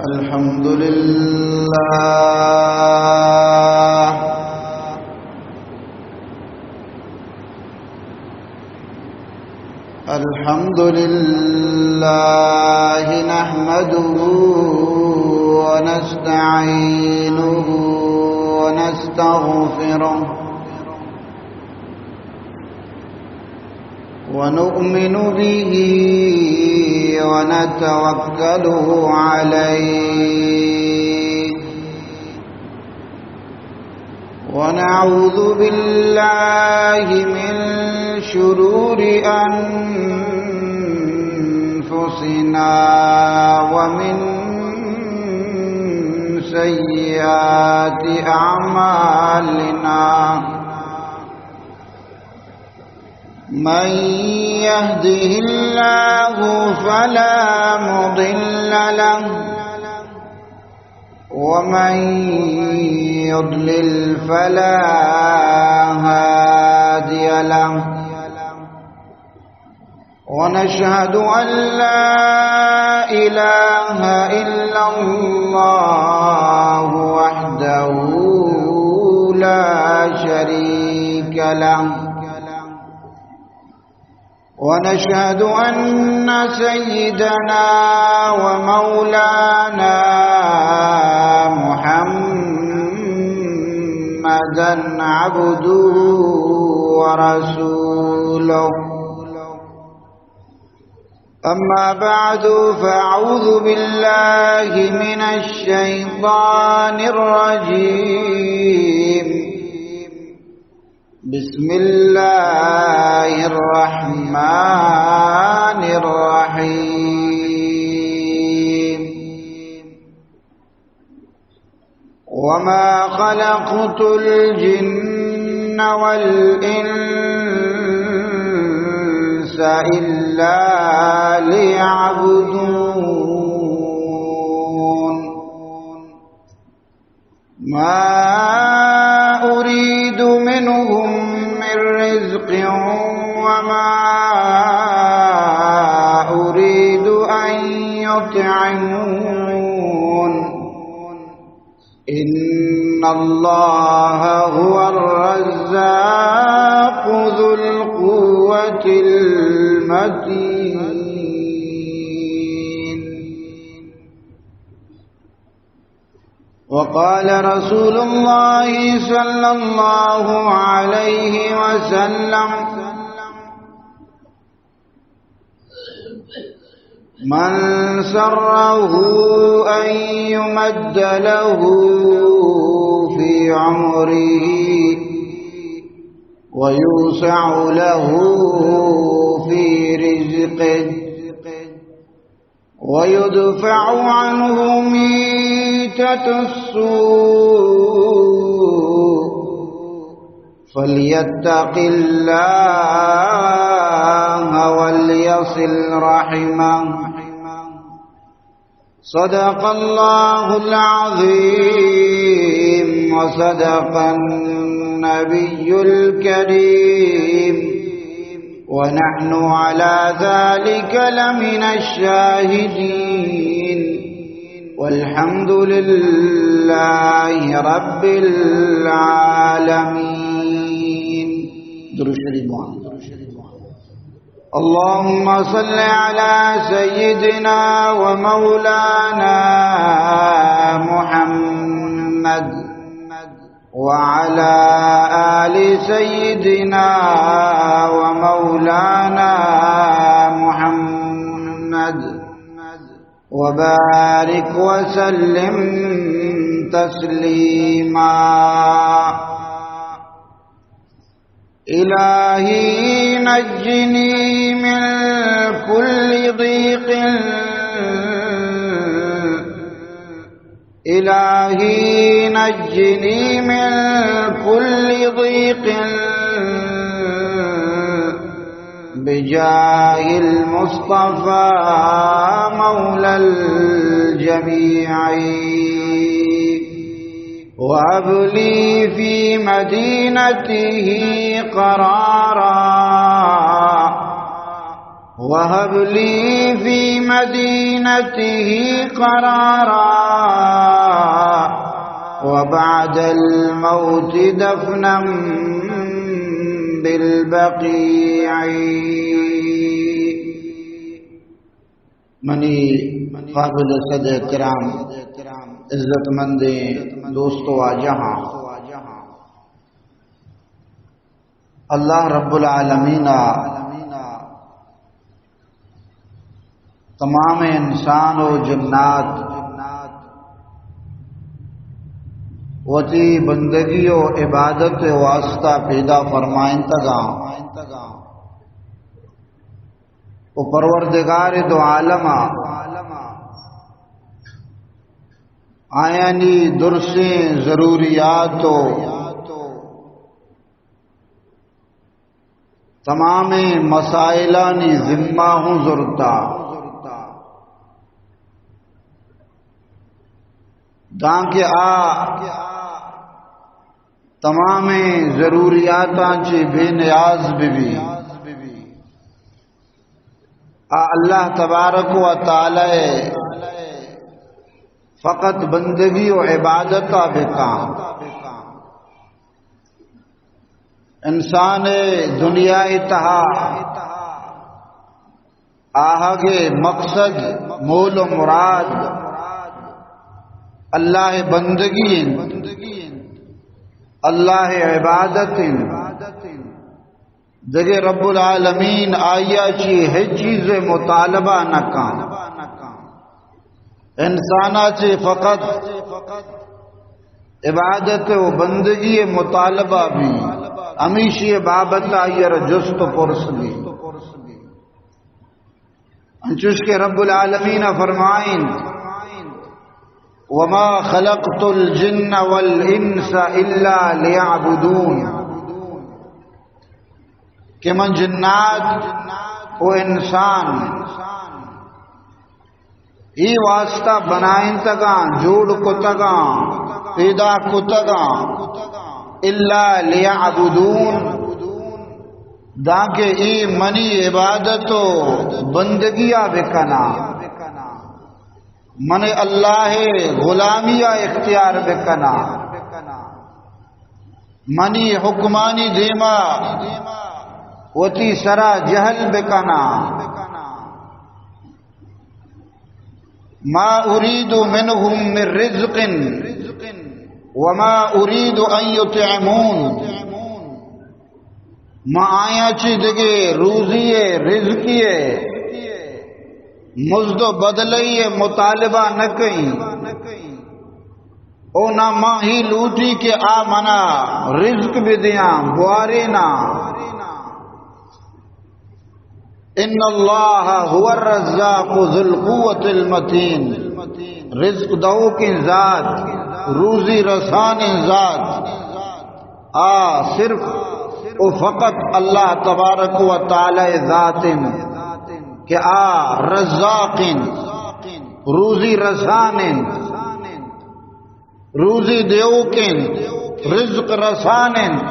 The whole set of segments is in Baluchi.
الحمد لله. الحمد لله نحمده ونستعينه ونستغفره ونؤمن به ونتوكل عليه ونعوذ بالله من شرور أنفسنا ومن سيئات أعمالنا. من يهده الله فلا مضل له ومن يضلل فلا هادي له. ونشهد أن لا إله إلا الله وحده لا شريك له. ونشهد أن سيدنا ومولانا محمدا عبده ورسوله. أما بعد، فأعوذ بالله من الشيطان الرجيم. بسم الله الرحمن الرحيم. وما خلقت الجن والإنس إلا ليعبدون. ما أريد منهم من رزق وما أريد أن يطعمون. إن الله هو الرزاق ذو القوة المتين. وقال رسول الله صلى الله عليه وسلم: من سره أن يمد له في عمره ويوسع له في رزقه ويدفع عنه ميتة السوء فليتق الله وليصل رحمه. صدق الله العظيم وصدق النبي الكريم ونحن على ذلك لمن الشاهدين والحمد لله رب العالمين. درود شریف بوان. اللهم صل على سيدنا ومولانا محمد وعلى آل سيدنا ومولانا محمد وبارك وسلم تسليما. إلهي نجني من كل ضيق. إلهي نجني من كل ضيق بجاه المصطفى مولى الجميع. وهب لي في مدينته قرارا وهب لي في مدينته قرارا وبعد الموت دفنا بالبقيع. منی قابل صد احترام عزت مندیں دوست و واجہاں، اللہ رب العالمین ءَ تمام انسان و جنات وتی بندگی و عبادت واسطہ پیدا فرمائینتگاں و پروردگار دو عالم ءَ آیانی درسیں ضروریات و تمامیں مسائلانی ذمہ ہوں زرتا، دانکہ آ تمامیں ضروریاتاں چہ بے نیاز بہ بی۔ آ اللہ تبارک و تعالی فقط بندگی و عبادت ءَ بکاں۔ انسان دنیا ءِ تہا آہگ ءِ مقصد، مول و مراد اللہ ءِ بندگی انت، اللہ ءِ عبادت انت۔ دگہ رب العالمین آئی ءَ چہ ہچ چیز ءِ مطالبہ نہ کن۔ انسان ءَ چہ فقط عبادت و بندگی ءِ مطالبہ بی، ہمیشی ءِ بابت آئی ءَ را جست و پرس بی۔ انچوش کہ رب العالمین فرمائیں، وما خلقت الجن والانس الا لیعبدون، کہ من جنات و انسان اے واسطہ بنائینتگاں، جوڑ کتگاں، پیدا کتگاں، الا لیعبدون، دانکہ اے منی عبادت و بندگی ءَ بکناں، من اللہ ءِ غلامی ءَ اختیار بکناں، منی حکمانی دیما وتی سرا جہل بکناں۔ ما اريد منهم من رزق وما اريد ان يطعمون۔ ما آیاں چہ دگہ روزی ءِ، رزقی ءِ، مزد و بدلئی ءِ مطالبہ نہ کئیں۔ او نہ ما ہی لوٹی کہ آ منا رزق بدیاں، بواریناں۔ ان اللہ هو الرزاق ذو القوة المتین، رزق دئوکیں ذات، روزی رسانیں ذات، آ صرف و فقط اللہ تبارک و تعالی ذات انت کہ آ رزاق انت، روزی رسان انت۔ روزی دیوک انت، رزق رسان انت،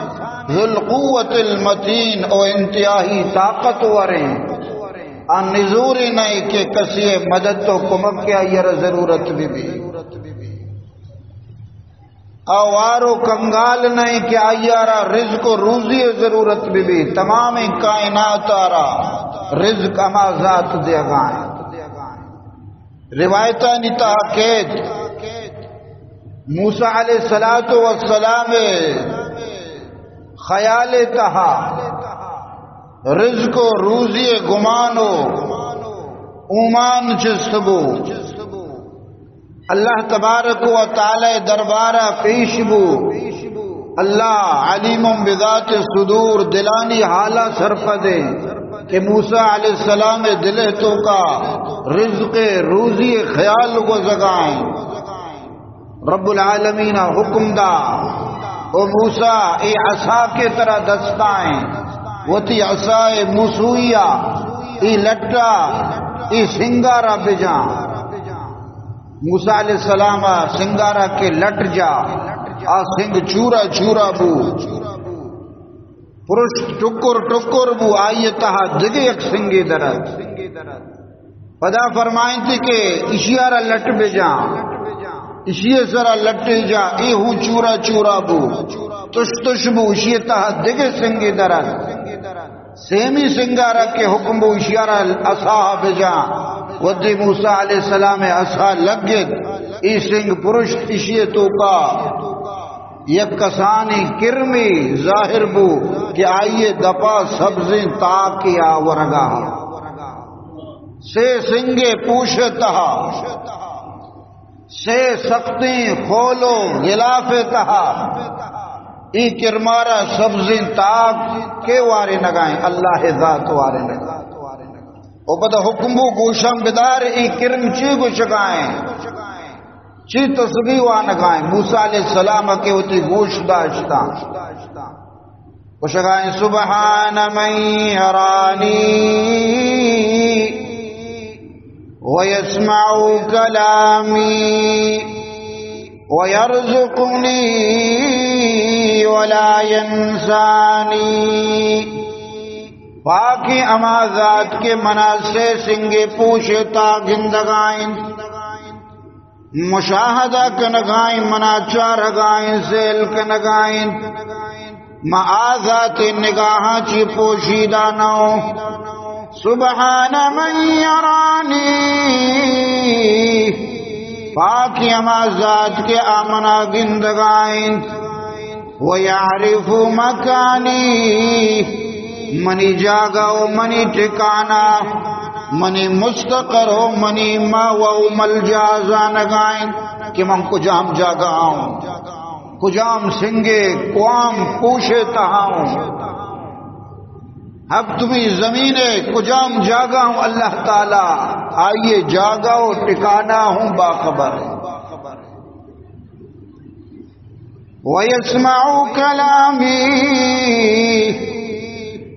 ذو القوة المتین، او انتہائی طاقتور انت۔ آ نزوری نئیں کہ کسی مدد و کمک ءِ آئی ءَ را ضرورت بہ بی۔ آ وار و کنگال نئیں کہ آئی ءَ را رزق و روزی ءِ ضرورت بہ بی۔ تمام کائنات ءَ را رزق ہما ذات دیگا انت۔ روایتانی تہا کیت، موسیٰ علیہ الصلوۃ والسلام ءِ خیال ءِ تہا رزق و روزی ءِ گمان و اومان چست بو۔ اللہ تبارک و تعالی ءِ دربار ءَ پیش بو۔ اللہ علیم بذات الصدور، دلانی حال ءَ سرپد انت کہ موسیٰ علیہ السلام ءِ دل ءِ توکا رزق ءِ روزی ءِ خیال گوزگا انت۔ رب العالمین ءَ حکم دا، او موسیٰ، اے عصا کہ ترا دستا انت، وتی عصا ءِ موسوئی ءَ اے لٹ ءَ، اے سنگ ءَ را بجاں۔ موسیٰ علیہ السلام ءَ سنگ ءَ را کہ لٹ جا، آ سنگ چورا چورا بو، پرشت ٹکر ٹکر بو، آئی ءِ تہا دگہ یک سنگے در ات۔ پدا فرمائنتی کہ اشیارا لٹ بجاں، اشی سرا لٹے جا، اے ہوں چورا چورا بو، تش تش بو، اشی تہا دگہ سنگے درات۔ سیمی سنگارا کہ حکم بو اشیارا عصا بجاں، وہدے موسیٰ علیہ السلام عصا لگت، اے سنگ پرشت، اشی توکا یک کسانیں کرمے ظاہر بو کہ آئی دپا سبزیں تاکے آ ورگا ہم۔ سے سنگے پوش تہا، سے سختیں خول و غلاف تہا، اے کرمارا سبزیں تاک کے وارینگائیں؟ اللہ ذات وارینگائیں۔ و پدا حکم بو گوشاں بدار، اے کرم چی گوشگائیں؟ چی تسبیح وانگائیں؟ موسیٰ علیہ السلام کہ وتی گوش داشتاں، گوشگائیں، سبحان من یرانی و یسمع کلامی و یرزقنی ولا ینسانی۔ پاکیں ہما ذات کہ منا سے سنگے پوش تہا گندگائیں، مشاہدہ کنگائیں، منا چارگائیں، سیل کنگائیں، ما آ ذات نگاہاں چی پوشیدہ نہ اوں۔ سبحان من یرانی، پاک ہما ذات کہ آ منا گندگائیں۔ و یعرف مکانی، منی جاگہ و منی ٹکانہ، منی مستقر و منی مأوہ و ملجا زانگائیں کہ من کجام جاگہ آؤں، کجام سنگے کوام پوشے تہا اوں، ہپتمی زمینے کجام جاگہ اوں، اللہ تعالی آئیے جاگہ و ٹکانہ ہوں باخبر ہے۔ وَيَسْمَعُ كَلَامِي،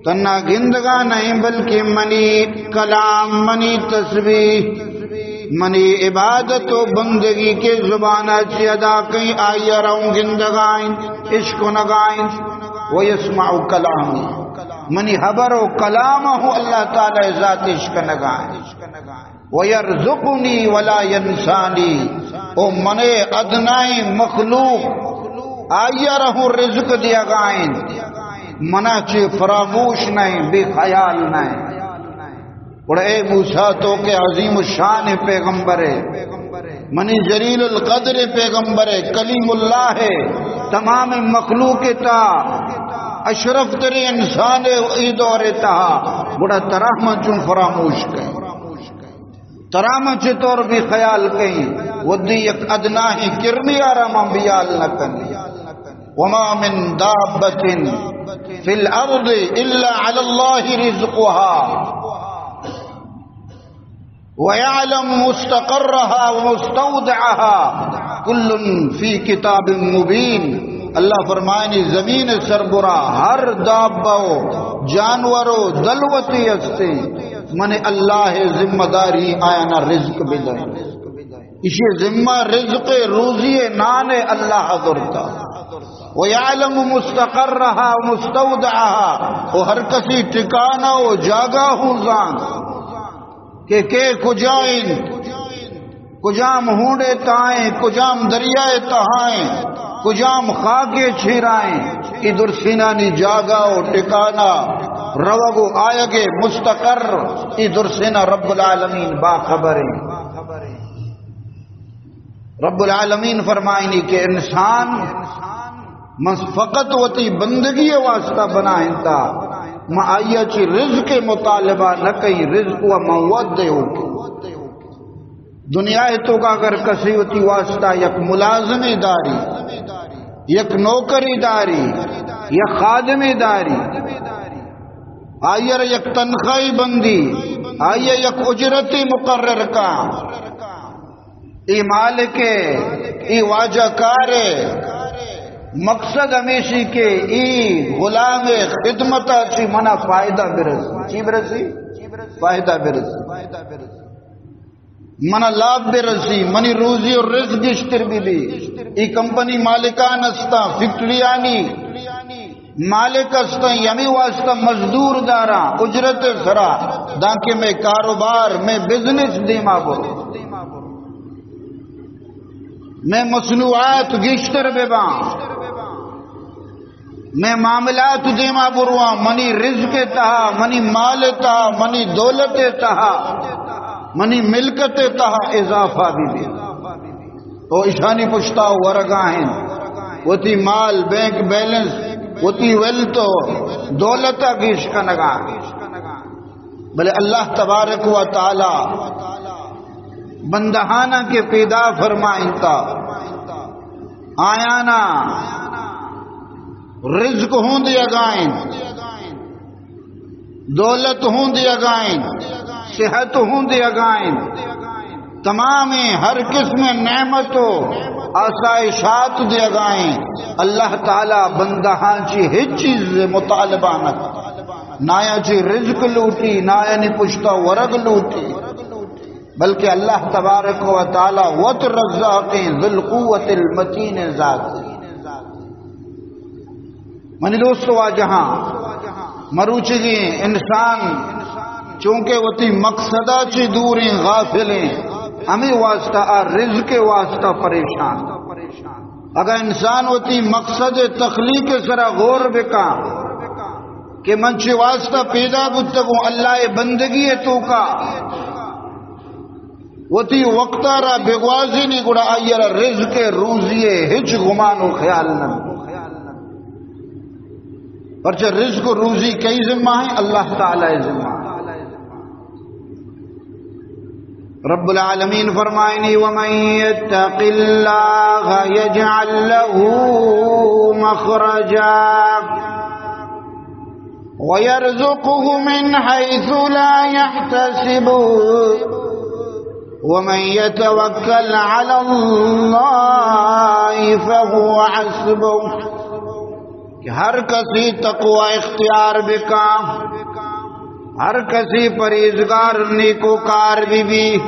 تنا گندگا نہیں بلکہ منی کلام، منی تسبیح، منی عبادت و بندگی کے زبانا چی ادا کئیں، آئی رہوں گندگائیں، اشکنگائیں۔ وَيَسْمَعُ كَلَامِي، منی حبر و کلام ہوں اللہ تعالی ذات اشکنگائیں۔ وَيَرْزُقُنِي وَلَا يَنْسَانِي، او منے ادنائیں مخلوق، آئی ءَ را ہوں رزق دیگا انت، منا چے فراموش نہ انت، بے خیال نہ انت۔ گڑا اے موسیٰ تو کہ عظیم الشان پیغمبر ئے، منی جلیل القدر پیغمبر ئے، کلیم اللہ ئے، تمام مخلوق تا اشرف ترین انسان ئے ای دور تہا، گڑا ترا من چون فراموش کئیں؟ ترا من چطور بے خیال کئیں؟ ودی یک ادناہیں کرمے ءَ را من بیال نہ کنیں۔ وما من دابة في الأرض إلا على الله رزقها ويعلم مستقرها ومستودعها كل في كتاب مبين۔ اللہ فرمائنی، زمین سربرا ہر دابہ و جانور و دلوتے ہستے، من اللہ ذمہ داری آیانا رزق بدئیں۔ ایشی ذمہ رزق، روزی، نان اللہ درتا۔ ويعلم مستقرها ومستودعها، و ہر کسی ٹکانہ و جاگہ ہوں زان کہ کے کجا انت، کجام ہونڈے تہا ایں، کجام دریائے تہا ایں، کجام خاکے چیرا ایں، ای درسینانی جاگہ و ٹکانہ، روگ و آیگے مستقر، ای درسینا رب العالمین باخبر ایں۔ رب العالمین فرمائنی کہ انسان من فقط وتی بندگی واسطہ بنائینتا، من آئی چی رزق مطالبہ نہ کئی، رزق و من وعدے ہو۔ دنیا توکا اگر کسی وتی واسطہ یک ملازمے داری، یک نوکرے داری، یک خادمے داری، آئی را یک تنخواہی بندی، آئی یک اجرتے مقرر کا، ای مالک ئے، ای واجہ کار ئے، مقصد ہمیشی کہ ای غلام خدمت چی منا فائدہ برسی۔ چی برسی؟ فائدہ برسی۔ منا لاپ برسی، منی روزی و رزق گشتر بی بی۔ ای کمپنی مالکان استاں، فیکٹریانی مالک استاں، یمی واسطہ مزدور داراں، اجرت سرا، دانکہ مئے کاروبار، مئے بزنس دیما برو، مئے مصنوعات گیشتر بباں، مئے معاملات دیما برواں، منی رزق تہا، منی مال تہا، منی دولت تہا، منی ملکت تہا اضافہ ببی۔ او اشانی پشتا ورگا ہیں، وتی مال، بینک بیلنس، وتی ویلتھ و دولت گیش کنگا۔ بلے اللہ تبارک و تعالی بندہانا کہ پیدا فرمائنتا، آیانا رزق ہوں دیگائیں، دولت ہوں دیگائیں، صحت ہوں دیگائیں، تمامیں ہر قسم نعمت و آسائشات دیگائیں۔ اللہ تعالی بندہاں چی ہچ چیز مطالبہ نہ، نایا چی رزق لوٹی، نایا نی پشتا ورگ لوٹی، بلکہ اللہ تبارک و تعالی وت رزاقیں، ذو القوت المتین ذات۔ منی دوست واجہاں، مروچگیں انسان چونکہ وتی مقصدا چی دوریں، غافلیں، ہمیں واسطہ آ رزق واسطہ پریشان۔ اگر انسان وتی مقصد تخلیق سرا غور بکا کہ من چی واسطہ پیدا بوتگوں، اللہ بندگی توکا وتی وقتا را بگوازینی، گڑا آئی را رزق روزی ہچ گمان و خیال نہ۔ پرچہ رزق و روزی کئی ذمہ ہیں؟ اللہ تعالی ذمہ۔ رب العالمین فرمائنی، ومن یتق اللہ یجعل له مخرجا ويرزقه من حيث لا يحتسب، ومن يتوكل على الله فهو حسبه۔ کہ ہر کسی تقوی اختیار بکا، ہر کسی پرہیزگار نیکوکار بی بی،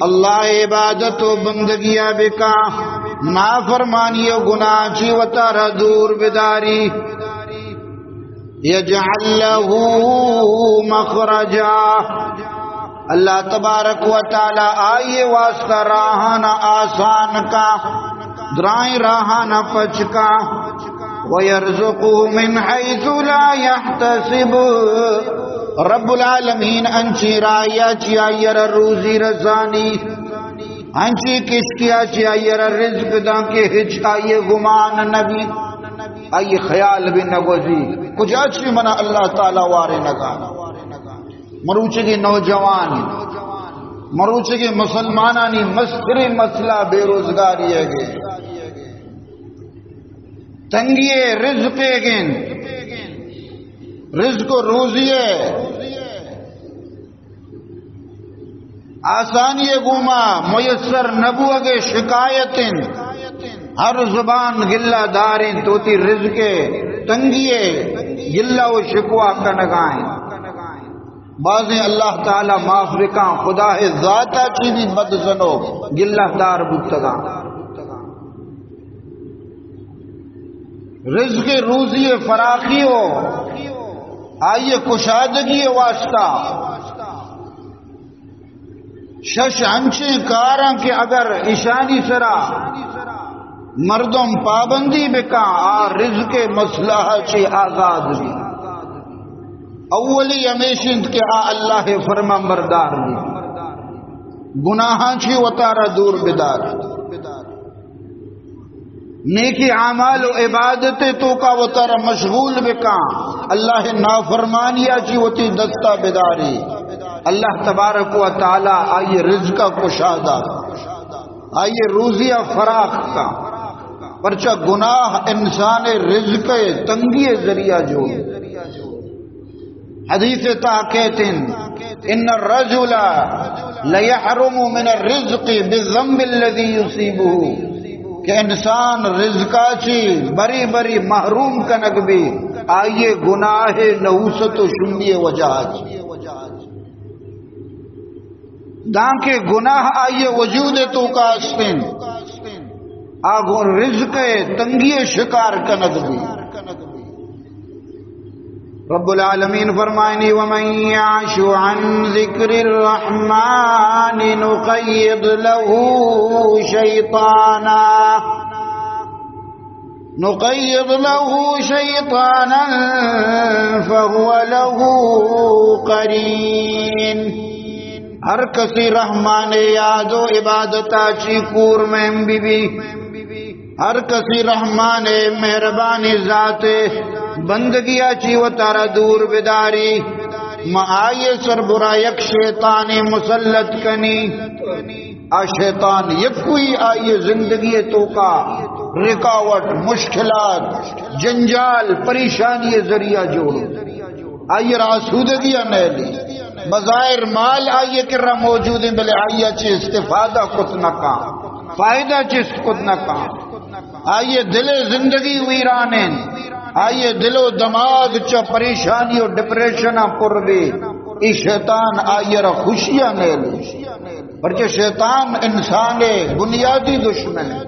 اللہ عبادت و بندگیا بکا، نافرمانی و گناہ چی وتارا دور بداری، یجعل له مخرجا، اللہ تبارک و تعالی آئی واسطہ راہانا آسان کا، درائیں راہانا پچ کا، ویرزقه من حیث لا یحتسب، رب العالمین انچی راہیا چی آئی را روزی رسانی، انچی کشتیا چی آئی را رزق داں کہ ہچ آئی گمان نبی، آئی خیال بھی نگوزی، کجا چی منا اللہ تعالی وارے نگا۔ مروچگی نوجوان، مروچگی مسلمانانی مستریں مسئلہ بے روزگاری ہے گے، تنگی رزق ہے گے، رزق و روزی ہے۔ آسانی گوما میسر نبوگے شکایت انت، ہر زبان گلہ دار انت، وتی رزق تنگی گلہ و شکوا کنگائیں۔ بازیں اللہ تعالی معاف بکاں، خدا ذاتا چی بھی بد زنو گلہ دار بوتگاں۔ رزق روزی فراخی و آئی کشادگی واسطہ شش انچیں کاراں کہ اگر ایشانی سرا مردم پابندی بکاں، آ رزق مسئلہ چی آزاد بی۔ اولی ہمیش انت کہ آ اللہ فرمان بردار بی، گناہاں چی وتارا دور بدار۔ نیکی اعمال و عبادت توکا وتارا مشغول بکاں، اللہ نافرمانیا چی وتی دستا بداری۔ اللہ تبارک و تعالی آئی رزق کشادہ، آئی روزی فراخ کا، پرچہ گناہ انسان رزق تنگی ذریعہ جو۔ حدیث تا کہتن، ان الرجل لیحرم من الرزق بالذنب الذي يصيبه، کہ انسان رزقا چی بری بری محروم کنگ بی، آئی گناہ نحوست و شمی وجہ چی۔ دانکہ گناہ آئی وجود توکا استن، آ گو رزق تنگی شکار کنگ بی۔ رب العالمین فرمائنی: ومن يعش عن ذكر الرحمن نقيض له شيطانا، نقيض له شيطانا فهو له قرين۔ ہر کسی رحمان یاد و عبادتا چی کور مہم بی بی، ہر کسی رحمان مہربانی ذات بندگیا چی وتارا دور بداری، ما آئی سر برا یک شیطان مسلط کنی۔ آ شیطان یکوئی آئی زندگی توکا رکاوٹ، مشکلات، جنجال، پریشانی ذریعہ جوڑ، آئی را آسودگی نیلی۔ بظاہر مال آئی کرا موجود ہیں، بلے آئی چی استفادہ کت نہ کاں، فائدہ چست کت نہ کاں۔ آئی دل زندگی ویران ہیں، آئی دل و دماغ چا پریشانی و ڈپریشن پر بی۔ ای شیطان آئی را خوشیاں نیلی، پرچہ شیطان انسان بنیادی دشمن ہے۔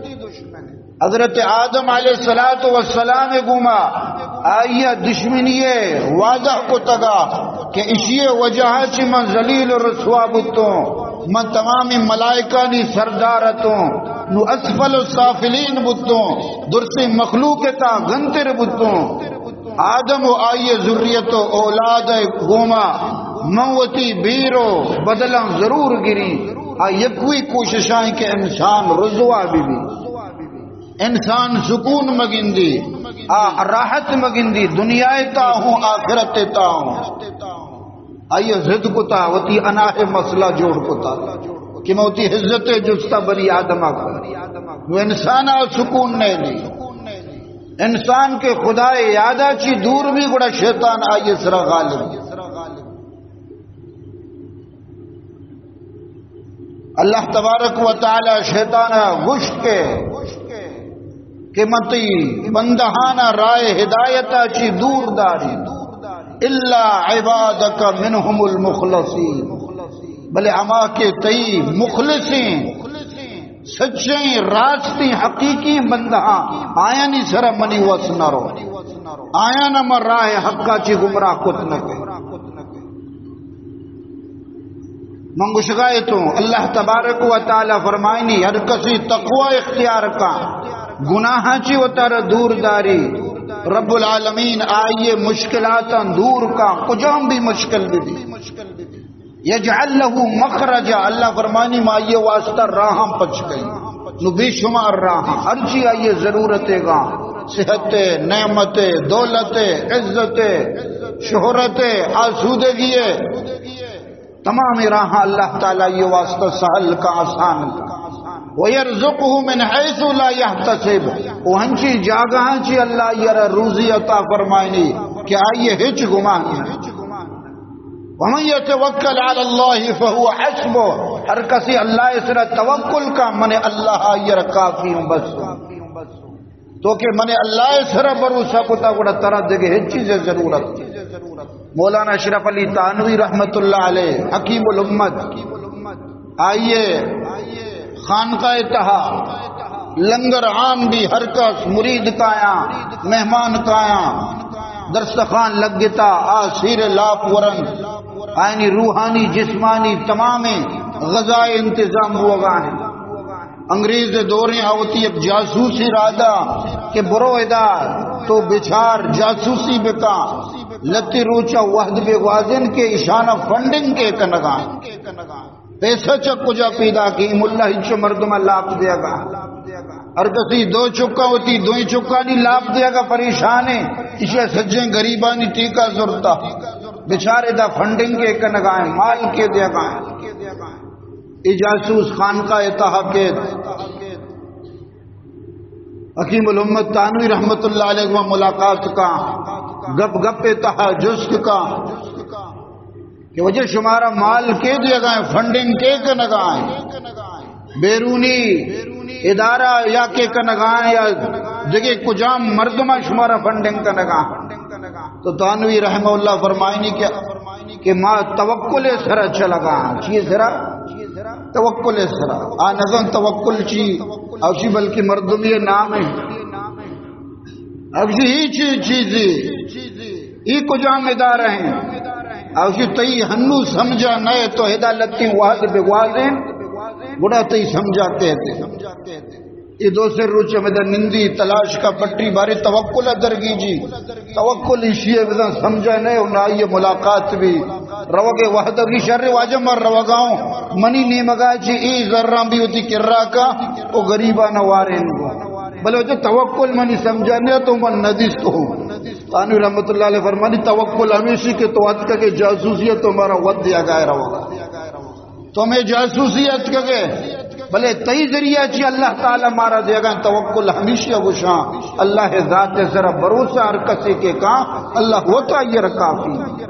حضرت آدم علیہ الصلوۃ والسلام گوما آئی دشمنی واضح کتگا کہ اشی وجہ چی من ذلیل و رسوا بوتوں، من تمام ملائکانی سردار اتوں، نو اسفل السافلین بوتوں، درسیں مخلوق تا گنتر بوتوں۔ آدم و آئی ذریت و اولاد گوما من وتی بیر و بدلاں ضرور گری۔ آ یکوئی کوششاں کہ انسان رسوا بی بی، انسان سکون مگندی، آ راحت مگندی، دنیا تا ہوں، آخرت تا ہوں۔ آئی ضد کتا، وتی اناہ مسئلہ جوڑ کتا کہ میں وتی عزت جستا بنی آدم آ کن۔ وہ انسان آ سکون نہیں دی۔ انسان کے خدا یادا چی دور بھی گڑا شیطان آئی سرا غالب۔ اللہ تبارک و تعالی شیطان گوشت کے کہ من تئی بندہانا راہ ہدایتا چی دور داری، الا عبادک منهم المخلصین، بلے ہما کہ تئی مخلصیں، سچیں، راستیں، حقیقی بندہاں، آیانی سرا منی وس نہ رو، آیانا من راہ حقا چی گمراہ کت نہ کہ۔ من گوشگا اتوں، اللہ تبارک و تعالی فرمائنی، ہر کسی تقوی اختیار کا، گناہاں چی وتارا دور داری، رب العالمین آئی مشکلاتاں دور کا، کجام بھی مشکل بھی، یجعل له مخرجا، اللہ فرمانی ما آئی واسطہ راہاں پچ کئی، نو بے شمار راہاں، ہر چی آئی ضرورت گا، صحت، نعمت، دولت، عزت، شہرت، آسودگی، تمام راہاں اللہ تعالی یہ واسطہ سہل کا، آسان کا۔ وَيَرْزُقْهُ مِنْ حَيْثُ لَا يَحْتَسِبُ، وہ ہنچی جاگہاں چی اللہ یہ را روزی عطا فرمائنی کہ آئی ہچ گمان نہ۔ وَمَنْ يَتَوَكَّلْ عَلَى اللَّهِ فَهُوَ حَسْبُهُ، ہر کسی اللہ سرا توکل کا، من اللہ آئی را کافی ہوں، بس۔ تو کہ من اللہ سرا بھروسہ کتا، گڑا ترا دگہ ہچ چیز ضرورت۔ مولانا اشرف علی تھانوی رحمت اللہ علیہ، حکیم الامت، آئیے خانقاہ تہا لنگر عام بھی، ہر کس مرید کایاں، مہمان کایاں، دستخان لگتا، آ سیر لاپ ورن، آئینی روحانی، جسمانی تمامیں غذائے انتظام بوگا ہیں۔ انگریز دوریں آ وتی یک جاسوسی رادا کہ برو ادا تو بچار، جاسوسی بکا، لتی روچا وہد بے گوازن کہ ایشانا فنڈنگ کے کنگا، پیسہ چک کجا پیدا کی، ملا ہچ مردم لاپ دیگا۔ ہر کسی دو چکا وتی دوئی چکانی لاپ دیگا پریشان ہے، ایشا سجیں غریبانی ٹیکا زرتا، بچار ادا فنڈنگ کے کنگا ہیں، مال کے دیگا ہیں۔ اے جاسوس خانقاہ تہا کہ حکیم الامت تھانوی رحمت اللہ علیہ و ملاقات کا، گپ گپ تہا جست کا کہ وجہ شمارا مال کے دیگا ہیں، فنڈنگ کے کنگا ہیں، بیرونی ادارہ یا کے کنگا ہیں یا دگہ کجام مردمہ شمارا فنڈنگ کنگا ہیں؟ تو تھانوی رحمہ اللہ فرمائنی کہ، کہ ما توکل سرا چلگا ہیں۔ چی سرا؟ توکل سرا۔ آ نزان توکل چی، او چی بلکہ مردمی نام ہے۔ اب جی ہی چی-، چیزی اے کجام ادارہ ایں؟ آ گوشی، تئی ہنو سمجھا نئے، تو ہدا لتی وہد بگوازین، گڑا تئی سمجھا کئیت۔ اے دو سے روچ ہمدا نندی، تلاش کا، پٹی، بارے توکل درگیجی۔ توکل ایشی ءَ بزاں سمجھا نئے، و نہ آئی ملاقات بی۔ روگ ءِ وہد ءَ گی، شر واجہ، من روگا اوں، منی نیمگا چی اے زراں بی وتی کرا کا، و غریباں وارین گو۔ بلے وجہ توکل منی سمجھا نئے تو من ندیست ہوں۔ تھانوی رحمت اللہ علیہ فرمانی، توکل ہمیشی کہ تو اتکگے جاسوسی ءَ، تو مارا وت دیگا ئے روگا۔ تو ہمے جاسوسی ءَ اتکگے، بلے تئی ذریعہ چی اللہ تعالی مارا دیگا۔ توکل ہمیشی ءَ گوشاں، اللہ ءِ ذات ءِ سرا بھروسہ ہر کسے کہ کاں، اللہ وت آئی ءَ را کافی۔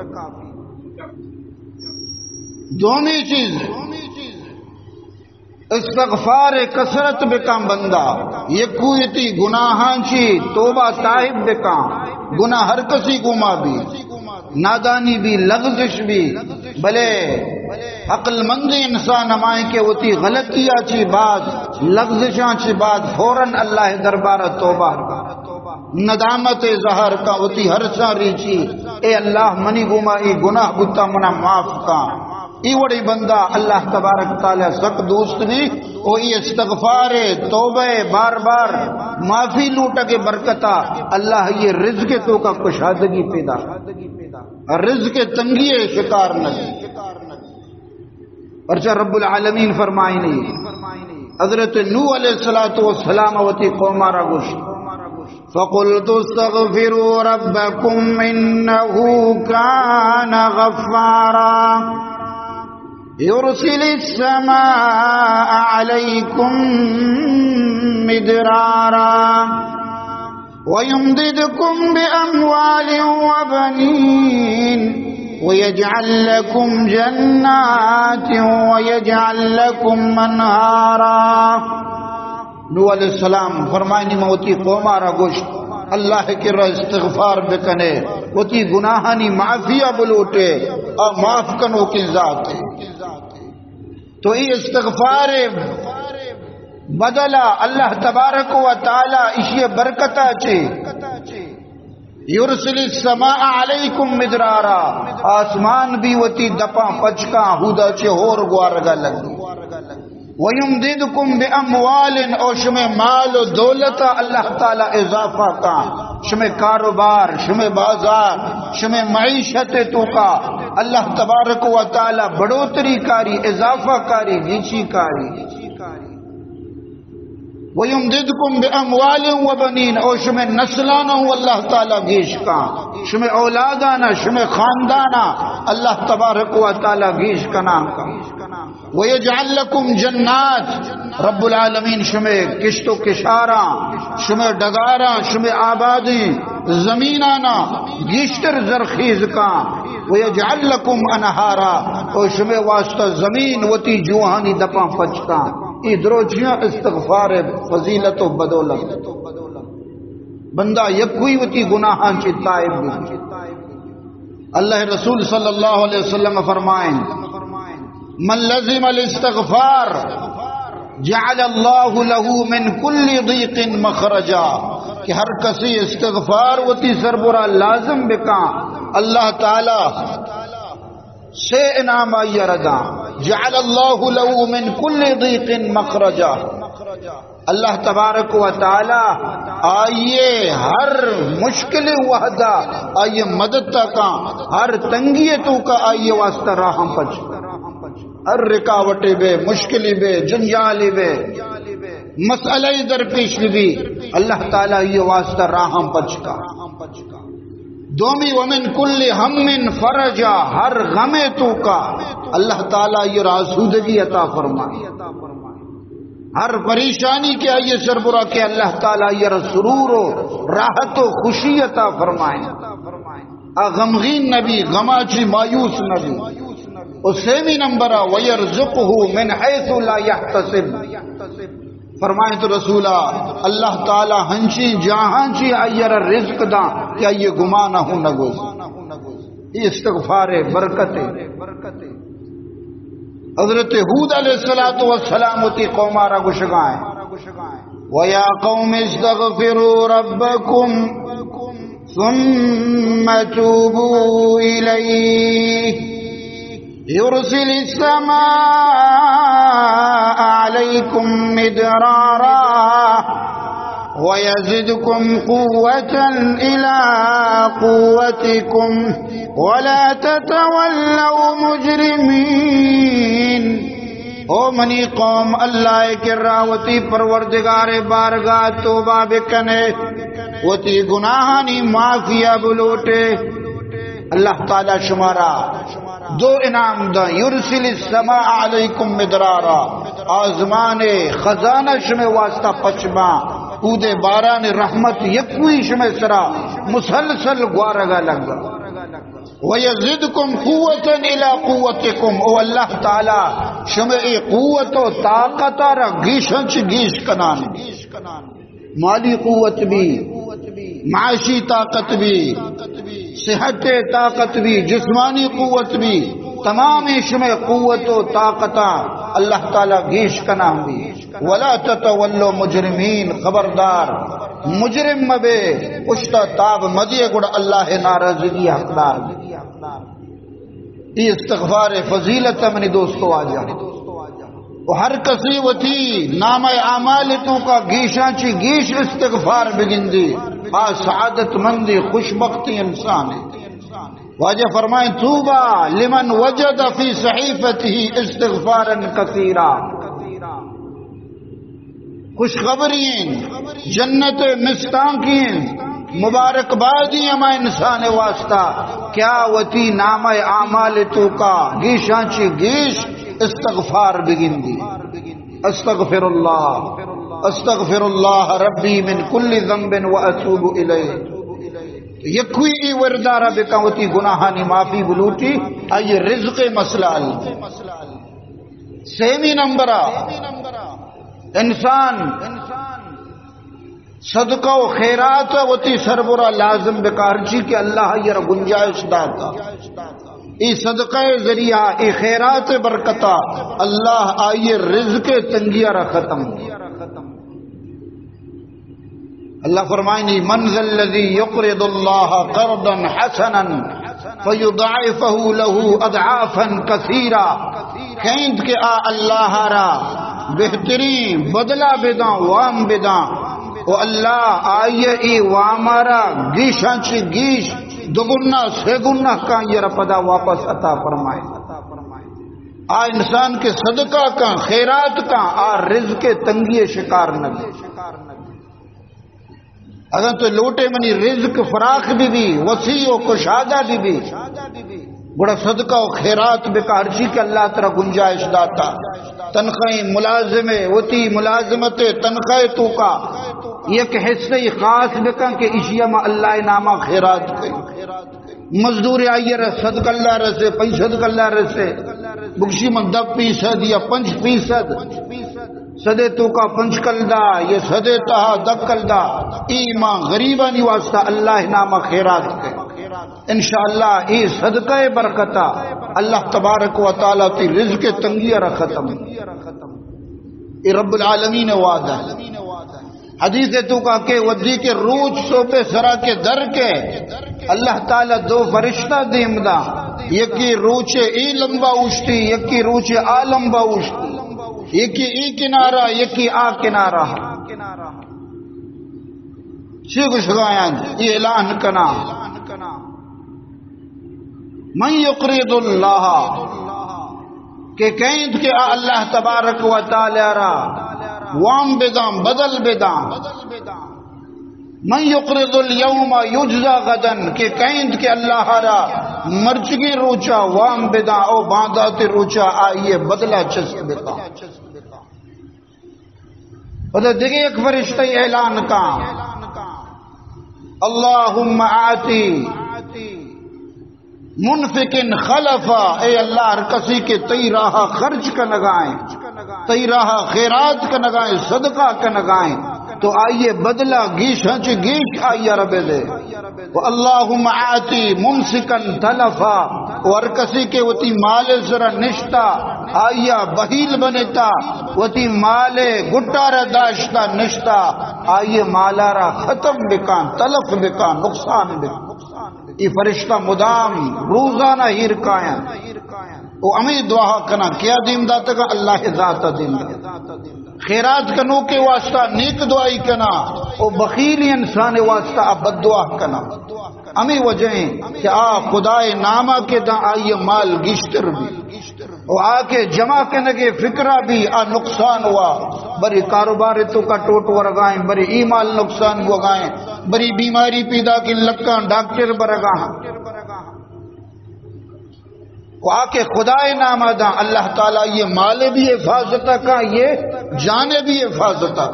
دومی چیز، استغفار ءِ کثرت بکاں بندہ، یکوئی وتی گناہاں چی توبہ تائب بکاں۔ گناہ ہر کسی گوما بی، نادانی بی، لغزش بی، بلے عقل مند انسان ہمائیں کہ وتی غلطیاں چی بعد، لغزشاں چی بعد فوراً اللہ ءِ دربار ءَ توبہ کا، ندامت ءِ اظہار کا، وتی ہر ساری چی، اے اللہ، منی گوما اے گناہ بوتا، منا معاف کا۔ اے وڑیں بندہ اللہ تبارک تعالی سک دوست بی، و اے استغفار ءِ، توبہ ءِ، بار بار معافی لوٹگ ءِ برکتا اللہ اے رزق ءِ توکا کشادگی پیدا، رزق ءِ تنگی ءِ شکار نہ بی۔ پرچا رب العالمین فرمائنی، حضرت نوح علیہ الصلوۃ والسلام وتی قوما را گوشت، فقلت استغفروا ربكم إنه كان غفارا يرسل السماء عليكم مدرارا ويمددكم بأموال وبنين ويجعل لكم جنات ويجعل لكم أنهارا۔ نوح علیہ السلام فرمائنی، من وتی قوما را گوشت، اللہ ءِ کرا استغفار بکنے، وتی گناہانی معافی ءَ بلوٹے، آ معاف کنوکیں ذات اے۔ تو اے استغفار ءِ بدلا اللہ تبارک و تعالی ایشی ءِ برکتا چی، يرسل السماء عليكم مدرارا، آسمان بی وتی دپاں پچ کاں، ہودا چہ ہور گوارگا لگی۔ ويمددكم بأموال، او شمے مال و دولتا اللہ تعالی اضافہ کاں، شمے کاروبار، شمے بازار، شمے معیشت توکا اللہ تبارک و تعالی بڑوتری کاری، اضافہ کاری، گیچی کاری۔ ويمددكم بأموال وبنين، او شمے نسلاناں اللہ تعالی گیش کاں، شمے اولادانا، شمے خاندانا اللہ تبارک و تعالی گیش کناں کاں۔ ويجعل لكم جنات، رب العالمین شمے کشت و کشاراں، شمے ڈگاراں، شمے آبادیں زمینانا گیشتر زرخیز کاں۔ ويجعل لكم أنهارا، او شمے واسطہ زمین وتی جوہانی دپاں پچ کاں۔ اے دروچیاں استغفار ءِ فضیلت و بدولت۔ بندہ یکوئی وتی گناہاں چہ تائب بی۔ اللہ رسول صلی اللہ علیہ وسلم فرمائیں، من لزم الاستغفار جعل الله له من كل ضيق مخرجا، کہ ہر کسی استغفار وتی سربرا لازم بکاں، اللہ تعالی سے انعام آئی ءَ را داں۔ جعل الله له من كل ضيق مخرجا۔ اللہ تبارک و تعالی آئی ءِ ہر مشکل وہدا آئی ءِ مدد تا کاں، ہر تنگی توکا آئی ءِ واسطہ راہاں پچ۔ ہر رکاوٹے بے، مشکلی بے، جنجالے بے، مسئلہ درپیش بی، اللہ تعالی آئی ءِ واسطہ راہاں پچ کا۔ دومی، ومن كل هم فرجا، ہر غمے توکا اللہ تعالی آئی ءَ را آسودگی عطا فرمائے۔ ہر پریشانی کہ آئی ءِ سربرا کہ اللہ تعالی آئی ءَ را سرور و راحت و خوشی عطا فرمائے۔ آ غمگین نبی، غما چی مایوس نبی۔ و سیمی نمبر، ويرزقه من حيث لا يحتسب۔ فرمائیں تو رسولا، اللہ تعالی ہنچیں جاہاں چی آئی ءَ را رزق داں کہ آئی ءِ گمان ہوں نہ گوز۔ اے استغفار ءِ برکت اے۔ حضرت ہود علیہ الصلوۃ والسلام وتی قوما را گوشگائیں، ويا قوم استغفروا ربكم ثم توبوا إليه يرسل السماء عليكم مدرارا ويزدكم قوة إلى قوتكم ولا تتولوا مجرمين. او منی قوم، اللہ ءِ کرا وتی پروردگار ءِ بارگاہ توبہ بکنے، وتی گناہانی معافی ءَ بلوٹے. اللہ تعالی شمارا دو انعام داں، یرسل السماء علیکم مدرارا، آزمان ءِ خزانہ شمے واسطہ پچ باں، اودے باران رحمت یکوئی شمے سرا مسلسل گوارگا لگا. وَيَزِدْكُمْ قُوَّةً إِلَىٰ قُوَّتِكُمْ، او اللہ تعالی شمے اے قوت و طاقت ءَ را گیشاں چہ گیش کنان. مالی قوت بی، معاشی طاقت بی، صحت طاقت بی، جسمانی قوت بی، تمام شمے قوت و طاقتاں اللہ تعالی گیش کنان بی. ولا تتولوا مجرمین، خبردار مجرم مبے، پشتا تاب مدیے، گڑا اللہ ناراضگی حقدار بے. اے استغفار فضیلت منی دوستو آجا. و ہر کسی وتی نامہ اعمال توکا گیشاں چی گیش استغفار بگندی، آ سعادت مندی خوشبختی انسان ہے. واجہ فرمائیں، طوبی لمن وجد فی صحیفته استغفارا کثیرا. خوشخبری ہیں، جنت مستانکی ہیں، مبارکبادی ہما انسان واسطہ کیا وتی نامہ اعمال توکا گیشاں چی گیش استغفار بگندی. استغفر اللہ، استغفر اللہ ربی من کل ذنب و اتوب الیہ. یکوئی ای وردارا بکن، وتی گناہانی معافی بلوٹی، آئی رزق مسئلہ حل. سیمی نمبر، انسان صدقہ و خیرات وتی سربرا لازم بکا، ہرچی کہ اللہ آئی را گنجائش داتا. ای صدقہ ذریعہ، ای خیرات برکتا اللہ آئی رزق تنگی را ختم. اللہ فرمائنی، من ذا الذی یقرض اللہ قرضا حسنا فیضاعفہ لہ اضعافا کثیرا. کئے انت کہ آ اللہ را بہترین بدلہ بداں، وام بداں، و اللہ آئی ای وامارا گیشاں چی گیش، دو گنا، سے گنا کاں آئی را پدا واپس عطا فرمائے. آ انسان کہ صدقہ کاں، خیرات کاں، آ رزق تنگی شکار نہ بی. اگاں تو لوٹے منی رزق فراخ بی بی، وسیع و کشادہ بی بی، گڑا صدقہ و خیرات بکا، ہرچی کہ اللہ ترا گنجائش داتا. تنخواہیں ملازمے، وتی ملازمت تنخواہ توکا یک حصہ خاص بکن کہ اشیا ما اللہ ناما خیرات کئی. مزدور آئی را صد کلدار رسے، پنچ صد کلدار رسے، بگشی من دہ فیصد یا پنچ فیصد، صدے توکا پنچ کلدار یا صدے تہا دہ کلدار، ای ما غریبانی واسطہ اللہ ناما خیرات کئے. انشاءاللہ ای صدقہ برکتا اللہ تبارک و تعالی تی رزق تنگی را ختم. ای رب العالمین وعدہ. حدیث توکا کہ ودی کہ روچ صبح سرا کہ در کے، اللہ تعالی دو فرشتہ دیم دا، یکی روچ ای لمبا اوشتی، یکی روچ آ لمبا اوشتی، یکی ای کنارہ، یکی آ کنارہ. چی گوشگایاں؟ ای اعلان کنا، من یقرض اللہ، کہ کئے انت کہ آ اللہ تبارک و تعالی را وام بداں، بدل بداں. من یقرض الیوم یجزی غدا، کہ کئے انت کہ اللہ را مرچگیں روچا وام بداں، او باندات روچا آئی بدلہ چست بکاں. پدا دگہ یک فرشتہ اعلان کاں، اللہم آتی منفق خلفا، اے اللہ، ہر کسی کہ تئی راہ خرچ کنگائیں، تئی راہ خیرات کنگائیں، صدقہ کنگائیں، تو آئیے بدلہ گیشاں چہ گیش آئی عربے دے. و اللہم آتی ممسکا تلفا، و ہر کسی کہ وتی مال سرا نشتا، آئی ءَ بخیل بنتا، وتی مال ءِ گٹا را داشتا نشتا، آئی ءِ مالا را ختم بکاں، تلف بکاں، نقصان بکاں۔ اے فرشتہ مدام روزانہ ایر کایاں۔ او ہمے دعا کناں، کیا دیم داتگا؟ اللہ ذات دیم داتا۔ خیرات کنوکے واسطہ نیک دعائی کناں، او بخیلی انسان واسطہ آ بد دعا کناں۔ ہمے وجہ ایں کہ آ خدائے ناما کہ داں آئی مال گیشتر بی۔ او آ کہ جمع کنگے فکرا بی، آ نقصان ہوا۔ بری کاروبار توکا ٹوٹ ورگائیں، بری ای مال نقصان بوگائیں، بری بیماری پیدا کہ لکاں ڈاکٹر برگا۔ و آ کہ خدائے ناما داں، اللہ تعالیٰ یہ مال بھی حفاظت کا، یہ جان بھی حفاظت کا۔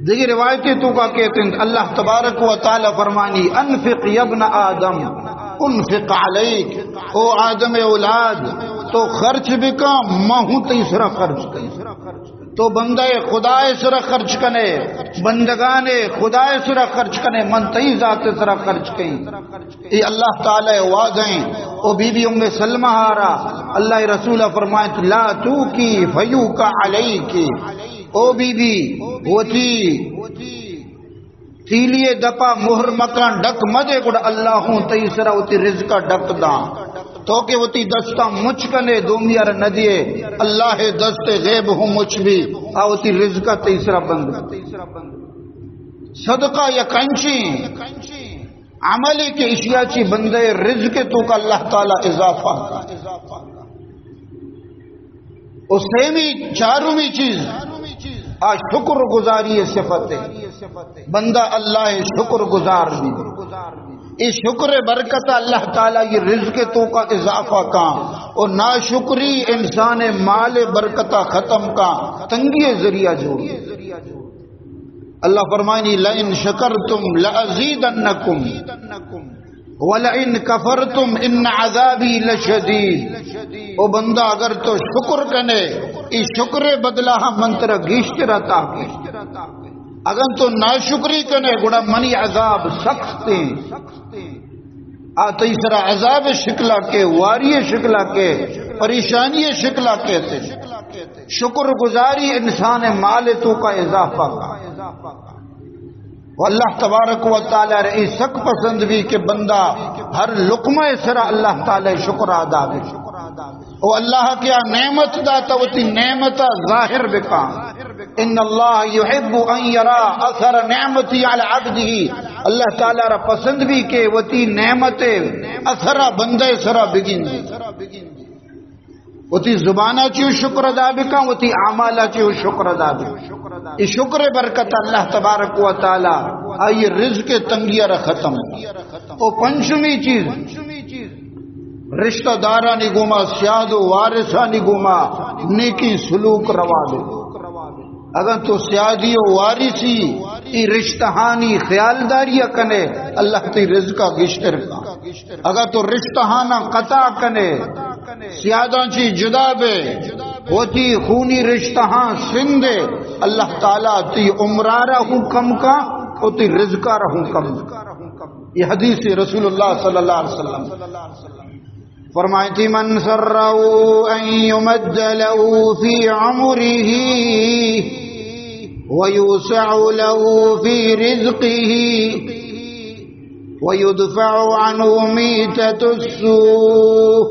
دیگہ روایتے توکا کہتے ہیں، اللہ تبارک و تعالیٰ فرمانی، "انفق یا ابن آدم، انفق علیک"، او آدم اولاد، تو خرچ بکا، ما ہوں تئی سرا خرچ کن۔ تو بندہ خدائے سرا خرچ کنے، بندگان خدائے سرا خرچ کنے، من تئی ذات سرا خرچ کئیں۔ اے اللہ تعالیٰ وعدہ ایں۔ او بی بی ام سلمہ آرا اللہ رسول فرمائت، "لا توکی فیوک علیک"، او بی بی، وتی تیلی دپا مہر مکان، ڈک مدے، گڑا اللہ ہوں تئی سرا وتی رزقا ڈک داں۔ تو کہ وتی دستا مچ کنے، دومی ار ندیے، اللہ دست غیب ہوں مچ بی، آ وتی رزقا تئی سرا بند۔ صدقہ یک انچیں عملے کہ اشیا چی بندے رزق توکا اللہ تعالیٰ اضافہ کا۔ و سیمی، چارمی چیز، آ شکر گزاری صفت ہے۔ بندہ اللہ شکر گزار بی۔ اے شکر برکت اللہ تعالیٰ یہ رزق توکا اضافہ کا، و ناشکری انسان مال برکتا ختم کا، تنگی ذریعہ جوڑ۔ اللہ فرمائنی، "لئن شکرتم لازیدنکم ولئن کفرتم ان عذابی لشدید"۔ او بندہ، اگر تو شکر کنے، ای شکر بدلہ من ترا گیشتر عطا کیں۔ اگر تو ناشکری کنے، گڑا منی عذاب سخت ہیں۔ آ تئی سرا عذاب شکلا کے، واری شکلا کے، پریشانی شکلا کے تے۔ شکر گزاری انسان مال توکا اضافہ کا۔ و اللہ تبارک و تعالیٰ رے اے سک پسند بی کہ بندہ ہر لقمہ سرا اللہ تعالیٰ شکر ادا بی۔ او اللہ کہ آ نعمت داتا، وتی نعمت ظاہر بکا۔ ان اللہ یحب ان یرا اثر نعمتی علی عبدہ۔ اللہ تعالیٰ را پسند بی کہ وتی نعمت اثر بندے سرا بگندی۔ وتی زبانا چیو شکر ادا بکا، وتی اعمالا چیو شکر ادا بکا۔ اے شکر برکت اللہ تبارک و تعالیٰ آئی رزق تنگی را ختم۔ او پنچمی چیز، رشتہ دارانی گوما، سیاد و وارثانی گوما نیکی سلوک روا بی۔ اگر تو سیادی و وارثی ای رشتہانی خیالداری کنے، اللہ تی رزقا گشتر کا۔ اگر تو رشتہانا قطع کنے، سیاداں چی جدا بے، وتی خونی رشتہاں سندے، اللہ تعالیٰ تی عمرا را ہوں کم کا، وتی رزقا را ہوں کم کا۔ یہ حدیث رسول اللہ صلی اللہ علیہ وسلم فرمائتی، "من سره ان یمد له فی عمره ویوسع له فی رزقه ویدفع عنه میتة السوء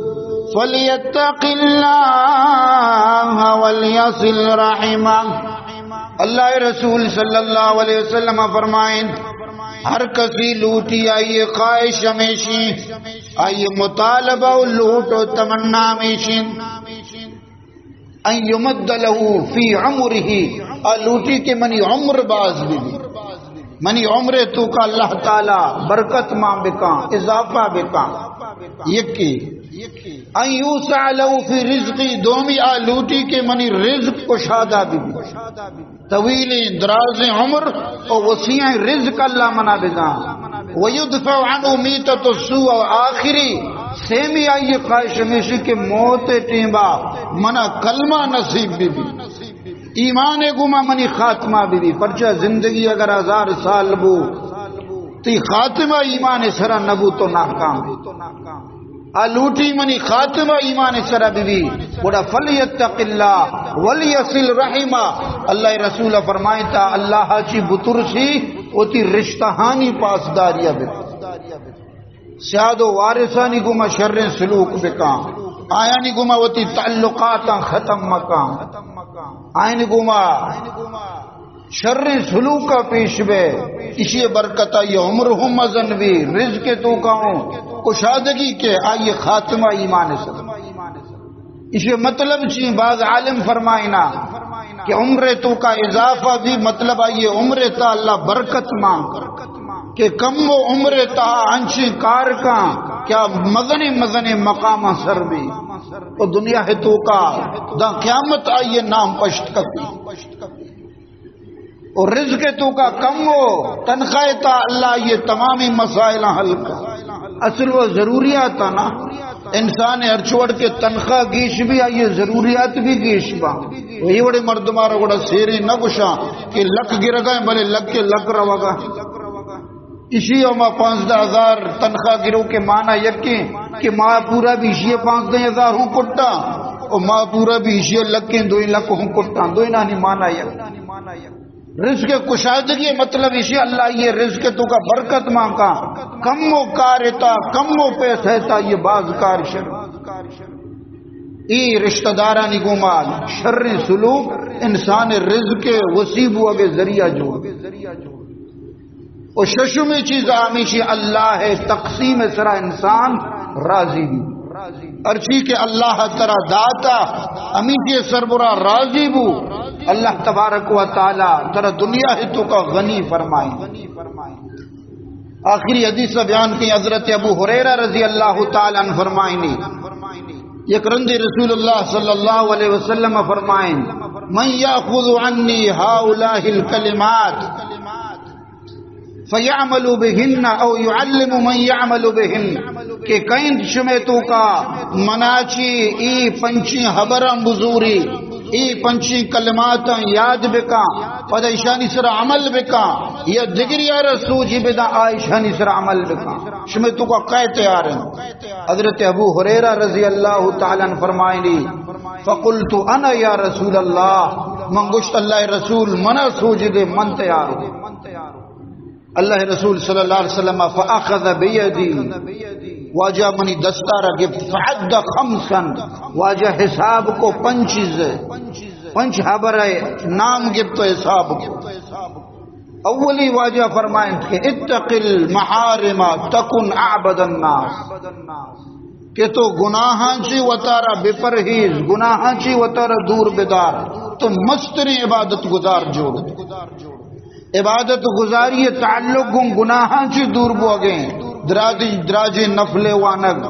فلیتق اللہ ولیصل رحمه۔" اللہ رسول صلی اللہ علیہ وسلم فرمائیں، ہر کسی لوٹی آئی خواہش ہمیشی، آئی مطالبہ و لوٹ و تمنا ہمیشی، ان یمد له فی عمره، آ لوٹی کہ منی عمر باز بی، منی عمر توکا اللہ تعالیٰ برکت مان بکاں، اضافہ بکاں۔ یکی، ان یوسع له فی رزقی، دومی آ لوٹی کہ منی رزق کشادہ بی، طویلیں درازیں عمر و وسیعیں رزق اللہ منا بداں۔ ویدفع عنه میتة السوء، و آخری سیمی آئی خواہش ہمیشی کہ موت ٹیما منا کلمہ نصیب بی، ایمان گوما منی خاتمہ بی۔ پرچہ زندگی اگر ہزار سال بو، تی خاتمہ ایمان سرا نبو تو ناکام۔ آ لوٹی منی خاتمہ ایمان سرا ببی، گڑا فلیتق اللہ ولیصل رحمہ۔ اللہ رسول فرمائتا، اللہ چی بترسی، وتی رشتہانی پاسداریا بکن۔ سیاد و وارثانی گوما شریں سلوک بکن، آیانی گوما وتی تعلقاتاں ختم مکن، آیانی گوما شریں سلوکا پیش بے، اشی برکت آئی عمر ہم مزن بی، رزق توکا ہوں کشادگی کے، آئی خاتمہ ایمان سر۔ اشی مطلب چی؟ بعض عالم فرمائنا کہ عمر توکا اضافہ بی، مطلب آئی عمر تا اللہ برکت مان کہ کم و عمر تا انچیں کار کاں کیا مزن مزن مقام سر بی، و دنیا ہے توکا دا قیامت آئی نام پشت کپی۔ و رزق توکا کم ہو، تنخواہ تا اللہ یہ تمامی مسائل حل کن۔ اصل و ضروریات نا، انسان ہر چوڑ کے تنخواہ گیش بی، آئی ضروریات بی گیش با۔ وہی وڑے مردمارا گڑا سیرے نہ گشاں کہ لک گرگا ہیں، بلے لک کے لک روگا۔ اشی و ما پانزدہ ہزار تنخواہ گرو کے مانا یکیں کہ ما پورا بی اشی پانزدہ ہزار ہوں کٹا، و ما پورا بی اشی لکیں دوئی لک ہوں کٹا، دوئی نانی مانا یک۔ رزق کشادگی مطلب اشی اللہ یہ رزق توکا برکت مان کا، کم و کار تا، کم و پیسہ تا، یہ باز کار شر۔ ای رشتہ دارانی گوما شر سلوک انسان رزق وسیع بوگے ذریعہ جوڑ۔ و ششمی چیز ہمیشی اللہ تقسیم سرا انسان راضی بی۔ ہرچی کہ اللہ ترا داتا، ہمیشی سربرا راضی بو۔ اللہ تبارک و تعالی ترا دنیا ہے توکا غنی فرمائی۔ آخری حدیث بیان کی، حضرت ابو ہریرہ رضی اللہ تعالی عنہ فرمائنی، یک رندی رسول اللہ صلی اللہ علیہ وسلم فرمائن، من یاخذ عنی هؤلاء الکلمات فیعمل بهن او یعلم من یعمل بهن، کہ کئیں شمے توکا منا چی ای پنچیں حبراں بزوری، ای پنچیں کلماتاں یاد بکاں، پدا ایشانی سر عمل بکاں، یا دگری آرا سوجی بداں، آ ایشانی سر عمل بکاں۔ شمے توکا کئے تیار ہیں؟ حضرت ابو ہریرہ رضی اللہ تعالی عنہ فرمائنی، فقلت انا یا رسول اللہ، من گوشت اللہ رسول منا سوج دے، من تیار ہوں۔ اللہ رسول صلی اللہ علیہ وسلم فاخذ بیدی، واجہ منی دستارا گپت، فعد خمسا، واجہ حساب کو پنچ چیز، پنچ حبر ہے نام گپت و حساب کو۔ اولی واجہ فرمائنت کہ اتق المحارم تکن اعبد الناس، کہ تو گناہاں چی وتارا بپرہیز، گناہاں چی وتارا دور بدار، تو مستریں عبادت گزار جوڑ۔ عبادت گزاری تعلق گوں گناہاں چی دور بوگیں، دراجیں دراجیں نفل وانگ،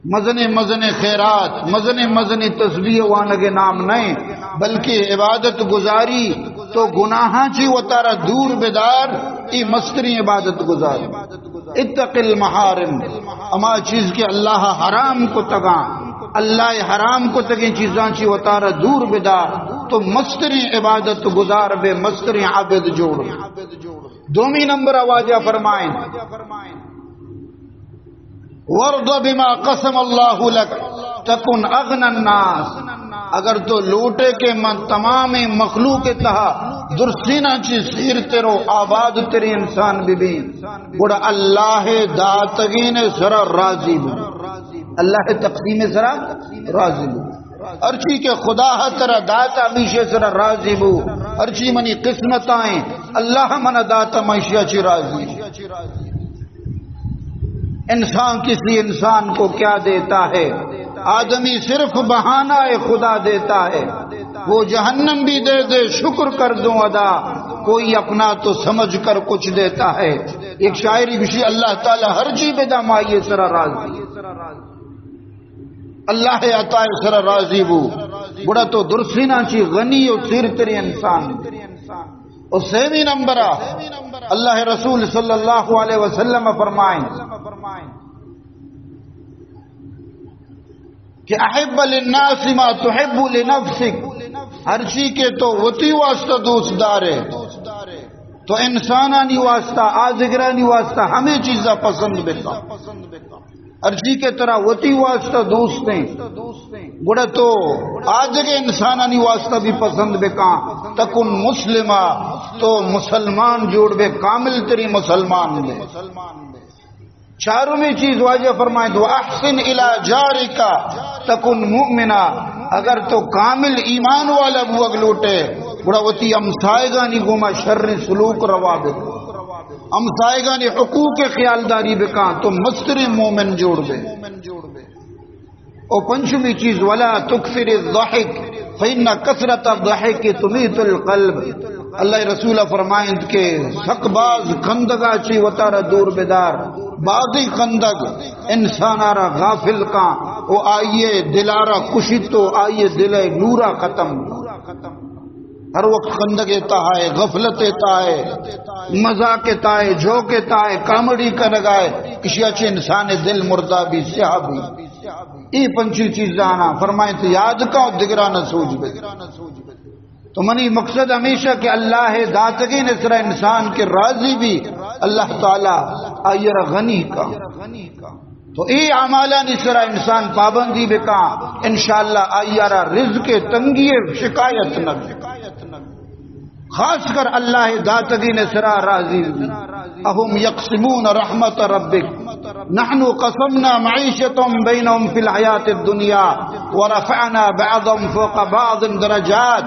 مزنیں مزنیں خیرات، مزنیں مزنیں تسبیح وانگ نام نئے، بلکہ عبادت گزاری تو گناہاں چی وتارا دور بدار، ای مستریں عبادت گزار۔ اتق المحارم، اما چیز کہ اللہ حرام کتگاں، اللہ حرام کتگیں چیزاں چی وتارا دور بدار، تو مستریں عبادت گزار بے، مستریں عابد جوڑ۔ دومی نمبر واجہ فرمائیں، وارض بما قسم اللہ لک تکن اغنی الناس، اگر تو لوٹے کہ من تمام مخلوق تہا درستیناں چی سیر تر و آباد تریں انسان ببیں، گڑا اللہ داتگین سرا راضی بو، اللہ تقسیم سرا راضی بو۔ ہرچی کہ خدا ترا داتا ہمیشی سرا راضی بو، ہرچی منی قسمت آئیں اللہ منا داتا، من اشیا چی راضی۔ انسان کسی انسان کو کیا دیتا ہے؟ آدمی صرف بہانہ خدا دیتا ہے۔ وہ جہنم بھی دے دے، شکر کر دوں ادا، کوئی اپنا تو سمجھ کر کچھ دیتا ہے۔ ایک شاعری گشی، اللہ تعالی ہر چی بدا، ما آئی سرا راضی۔ اللہ عطا سرا راضی بو، گڑا تو درسینا چی غنی و سیرتریں انسان۔ و سیمی نمبر، اللہ رسول صلی اللہ علیہ وسلم فرمائیں کہ احب للناس ما تحب لنفسک، ہرچی کہ تو وتی واسطہ دوست دارے، تو انسانانی واسطہ، آزگرانی واسطہ ہمیں چیزا پسند بکا۔ ہرچی کہ ترا وتی واسطہ دوست ایں، گڑا تو آدگہ انسانانی واسطہ بھی پسند بکاں۔ تکن مسلما، تو مسلمان جوڑ بے، کامل تری مسلمان بے۔ چارمی چیز واجہ فرمائیں، تو احسن الی جارک تکن مؤمنا، اگر تو کامل ایمان والا بوگ لوٹے، گڑا وتی ہمسائگانی گوما شر سلوک روا بے، ہمسائگانی حقوق خیالداری بکاں، تو مستریں مومن جوڑ بے۔ او پنچمی چیز، ولا تکثر الضحک فإن کثرت الضحک تمیت القلب۔ اللہ رسول فرمائند کہ سک باز خندگا چی وتارا دور بدار، بازی خندگ انسانارا غافل کاں، او آئیے دلارا کشیت، او آئیے دلے نورا ختم۔ ہر وقت خندگ تہا ئے، غفلت تہا ئے، مذاق تہا ئے، جوک تہا ئے، کامیڈی کنگا ئے، اشیا چہ انسان دل مردہ بی، سیاہ بی۔ اے پنچی چیزانا فرمائیں تو یاد کا، دگرانا سوج بے۔ تو منی مقصد ہمیشہ کہ اللہ داتگین سرا انسان کے راضی بی، اللہ تعالی آئیرا غنی کا۔ تو اے اعمالانی سرا انسان پابندی بکاں، انشاءاللہ آئیارا رزق تنگی شکایت نہ بی۔ خاص کر اللہ داتگین سرا راضی بی۔ اهم یقسمون رحمت ربک، نحن قسمنا معیشتهم بینهم فی الحیات الدنیا ورفعنا بعضهم فوق بعض درجات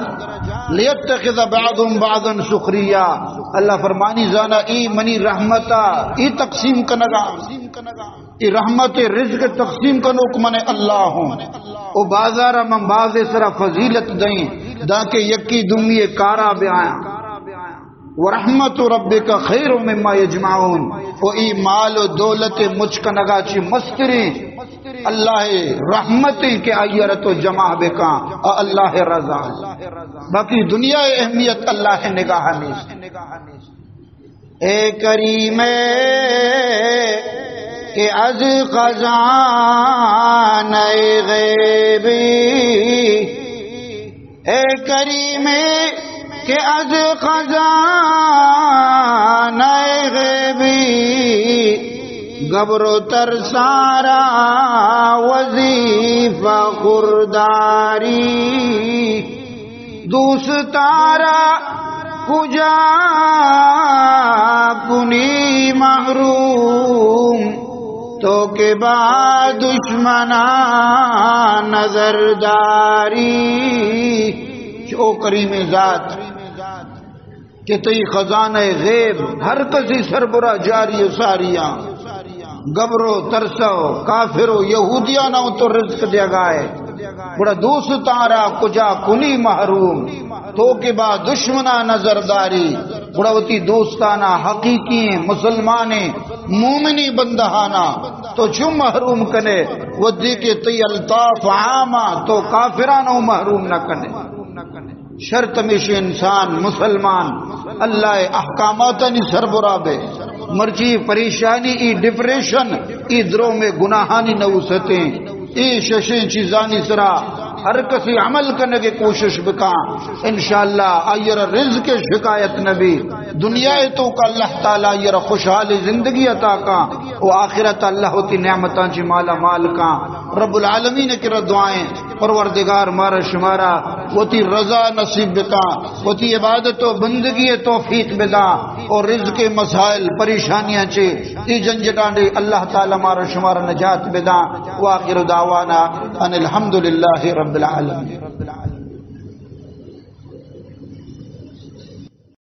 لیتخذ بعضهم بعضا سخریا۔ اللہ فرمانی، زانا ای منی رحمتا، ای تقسیم کنگا۔ اے رحمت رزق تقسیم کنوک من اللہ ہوں۔ او بازار من باز سرا فضیلت دیں، داکہ یکی دومی کارا بیاں۔ ورحمت ربک خیر مما یجمعون۔ او ای مال و دولت مچ کنگا چی مستریں اللہ رحمت کہ آئیرا تو جمع بکاں، آ اللہ رضا۔ باقی دنیا اہمیت اللہ نگاہ نیست۔ اے کریم کہ از خزانہ غیبی، اے کریم کہ از خزانہ غیبی، گبر و ترسارا وظیفہ خورداری۔ دوستارا کجا کنی محروم، تو کہ با دشمنا نظرداری۔ چو کریم ذات کہ تئی خزانہ غیب ہر کسی سربرا جاری و ساریاں۔ گبر و ترس و کافر و یہودیاں نہ تو رزق دیگا ئے۔ گڑا دوستاں را کجا کنی محروم، تو کہ با دشمنا نظرداری۔ گڑا وتی دوستانا، حقیقی مسلمانیں مومنی بندہانا تو چون محروم کنے، ودی کہ تئی الطاف عاما تو کافرانو محروم نہ کنے۔ شرط ہمیش انسان مسلمان اللہ احکاماتانی سربرا بے۔ مرچی پریشانی، ای ڈپریشن، ای دروم گناہانی نوستیں، ای ششیں چیزانی سرا ہر کسی عمل کنگے کوشش بکاں، انشاءاللہ آئیرا رزق شکایت نبی۔ دنیا تو کا اللہ تعالی آئیرا خوشحال زندگی عطا کاں، و آخرت اللہ وتی نعمتاں چی مالا مال کاں۔ رب العالمین کرا دعائیں، پروردگار مارا شمارا وتی رضا نصیب بکاں، وتی عبادت و بندگی توفیق بداں، اور رزق مسائل پریشانیاں چے ای جنجٹاں دے اللہ تعالی مارا شمارا نجات بداں۔ وآخر دعوانا ان الحمد للہ رب العالمین۔